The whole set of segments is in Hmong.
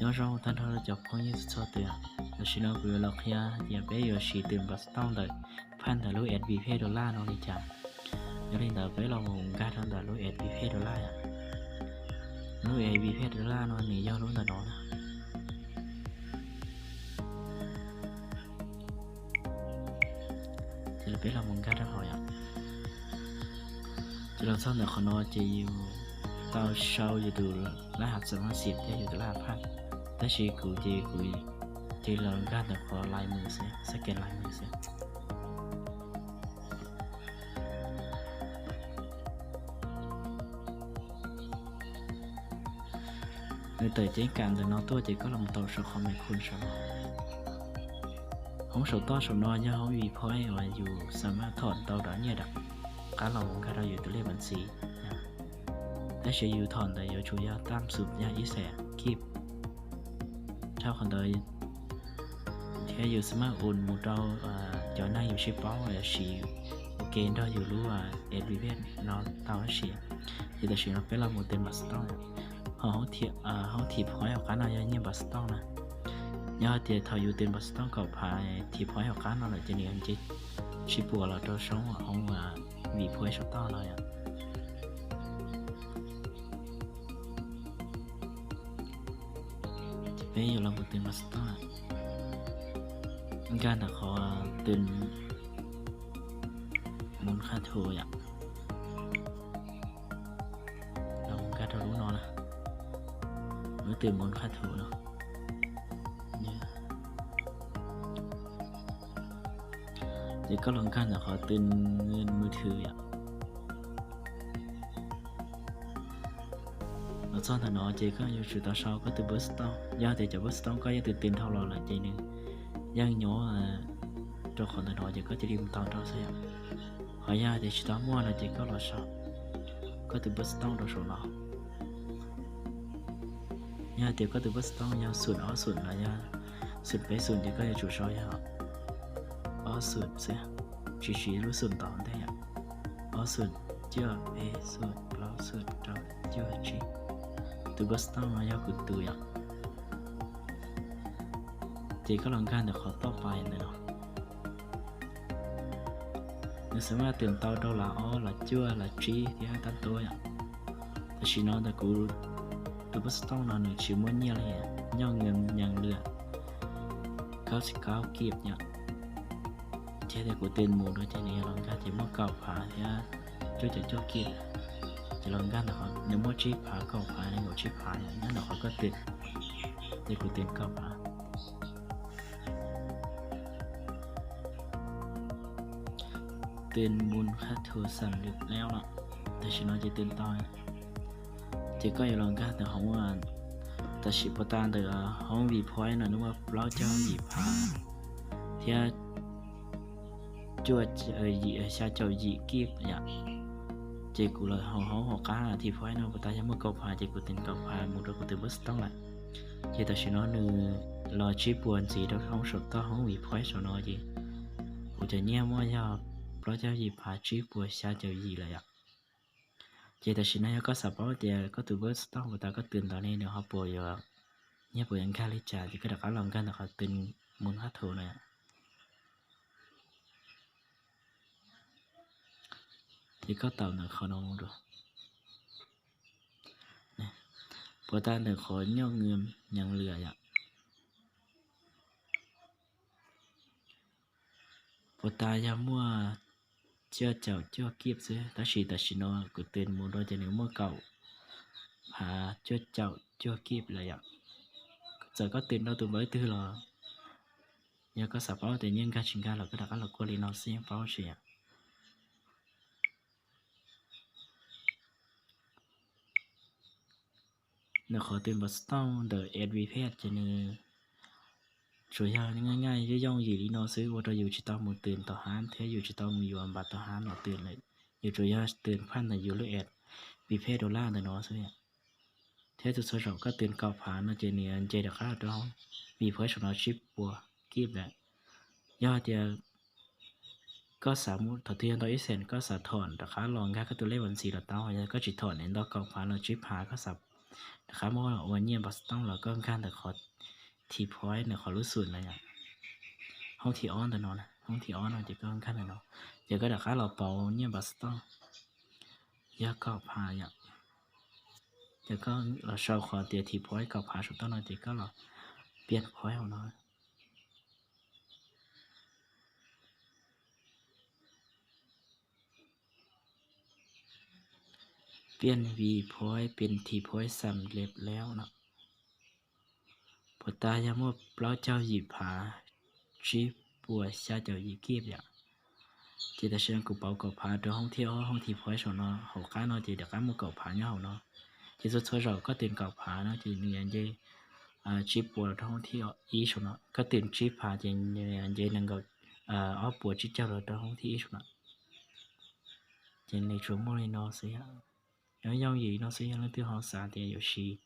Nyob zoo tag nrho cov phooj ywg txhua tus, tam sim no kuv yuav los qhia tias peb yuav siv twm npam xov tooj ntawm phaj ntawm lub S B Pay dollar no li cas. Yog li ntawd peb los mus nkag rau ntawm lub S B Pay dollar. Lub S B Pay dollar no nws yog lub ntawm no na. Ces peb los mus nkag rau hauv yom. Ces los txog ntawm qhov no ces yus tau sau yus tus lab hav xav mas xiv thiab yus tus lab hav phaj. Tab sis kuv ces kuv cia li los nkag ntawm qhov lais mws xwb, xab kees lais mws xwb. Nws tawm ceeb kam ntawm no tuaj ces koj los tau saum qhov me khun saum no. Hoob saum toj saum no yog hoob Vpay uas yus xav mas thom tau dav nyiaj rov qab los mus nkag rau yus tus lej npav ntxiv. Tab sis yus thom ntawd yuav tsum yog tam xum yog ib xees kib dhau qhov ntawd thiab yus xav mas ua mus rau cov neeg yus sib paub los sis ua ke nrog yus lub S B Pay no tau tab sis. Ces tam sim no peb los mus twm npam xov tooj. Ho hoob Vpay hauv qab no yog nyiaj npam xov tooj na. Yog hais tias thaum yus twm npam xov tooj kaum phav Vpay hauv qab no lawm ces nws nce tsib puas los rau soob hoob Vpay saum toj no yom. Ces peb yuav los mus twm npam xov tooj, nkag ntawm qhov twm mus qhaj thu yom. Los nkag rau lub no na, lub twm mus qhaj thu no. Ces koj los nkag ntawm qhov twm mus thwm yom. Los txog ntawm no ces koj yuav tsum tau sau koj tus npawb xov tooj. Yog tias cov npawb xov tooj koj yeej twm twm dhau los lawm ces nws yeej nyob rau qhov ntawm no ces koj cia li mus tau rau xwb yom. Ho yog tias tsis tau muaj no ces koj los sau koj tus npawb xov tooj rau saum no. Yog hais tias koj tus npawb xov tooj yog xum ob xum los yog xum peb xum ces koj yuav tsum sau yog ob xum xwb, tsis siv lub xum tom ntej yom. Ob xum, cuaj, peb xum, plaub xum, rau, cuaj, tsib. Tus npawb xov tooj no yog kuv tus yom. Ces koj los nkag ntawm qhov toj pais ntawm no. Nws xav mas twm tau rau las ob, las cuaj, las tsib thiab tab tuab yom. Tam sim no ntawm kuv tus npawb xov tooj no nws tsis muaj nyiaj li, nyob nws nyees lwm kaub txi kaub kib yom. Thiab tias kuv twm mus rau ces nws yog los nkag ces muaj kaum phav thiab cuaj caum cuaj kib. Ces los nkag ntawm qhov nws muaj tsib phav, kaum phav, nees nkaum tsib phav yom, nyob ntawm qhov koj twm. Ces kuv twm kaum phav. Twm mus qhaj thu xam lwm leo los, tam sim no ces twm tau. Ces koj yuav los nkag ntawm hoob, tam sim puas tas ntawm hoob Vpay no nws muaj plaub caug yim phav thiab cuaj, xya caum yim kib yom. Ces kuv los hauv hoob hauv qab Vpay no puas tas yog muaj kaum phav ces kuv twm kaum phav mus rau kuv tus npawb xov tooj lawm. Ces tam sim no nws los tsib puas ntxiv rau hoob saum toj hoob Vpay saum no ces kuv cov nyiaj muaj yog plaub caug yim phav tsib puas xya caum yim lawm yom. Ces tam sim no yog koj xav paub tias koj tus npawb xov tooj puas tas koj twm ntawd ne nws ho puas yuav, nyiaj puas yuav nkag li cas ces koj rov qab los nkag ntawm qhov twm mus qhaj thu no. Ces koj taum ntawm qhov no mus rau, puas tas ntawm qhov nyob nws nyees lwm yom. Puas tas yog muaj cuaj caum cuaj kib xwb, tab sis tam sim no kuv twm mus rau ces nws muaj kaum phav cuaj caum cuaj kib lawm yom. Txawm koj twm rau tus npawb twg los, yog koj xav paub tias nyiaj nkag tsis nkag los koj rov qab los kuaj li no xwb yeej paub tsis yom. Ntawm qhov twm npam xov tooj ntawm Vpay ces nws tsuas yog nyaij nyaij yooj yooj yim li no xwb ua rau yus tsis tau mus twm tom hab thiab yus tsis tau mus yuav npam tom hab los twm lawm. Yus tsuas yog twm phaj ntawm yus lub app Vpay dollar ntawm no xwb. Thiab tus txhua zaum koj twm kaum phav no ces nws nce rov qab rau Vpay saum no tsib puas kib lawm. Yog hais tias koj xav mus thaum twg yog ntau ib xees koj xav thom rov qab los nkag koj tus lej npav ntxiv los tau, yog koj tsis thom ne ntau kaum phav los tsib phav koj xav Rov qab muab los ua nyiaj npas tooj los koj nkag ntawm qhov thim phoib ntawm qhov lub xum na yom. Hoob thib ob ntawm no, hoob thib ob no ces koj nkag ntawm no, ces koj rov qab los pauv nyiaj npas tooj yog kaum phav yom. Ces koj los sau qhov tias thim phoib kaum phav saum toj no ces koj los piaj phoib hauv no. Piaj vim phoib piaj thim phoib xam leb leb no. Puas tas yog muaj plaub caug yim phav tsib puas xya caum yim kib yom. Ces tam sim no kuv pauv kaum phav rau hoob thib ob, hoob thib phoib saum no, hauv qab no ces rov qab muaj kaum phav nyob hauv no. Ces txhua txhua zaus koj tis kaum phav no ces nws yuav nce tsib puas rau hoob thib ib saum no, koj tis tsib phav ces nws yuav nce nees nkaum ob puas tsib caug los rau hoob thib ib saum no. Ces nws tsuas muaj li no xwb yom. Nyob yooj yim no xwb, yog leej twg ho xav tias yuav siv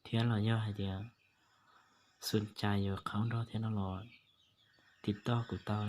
thiab los yog hais tias xu cas yuav qhov nrog thiab no los tiv toj kuv tau.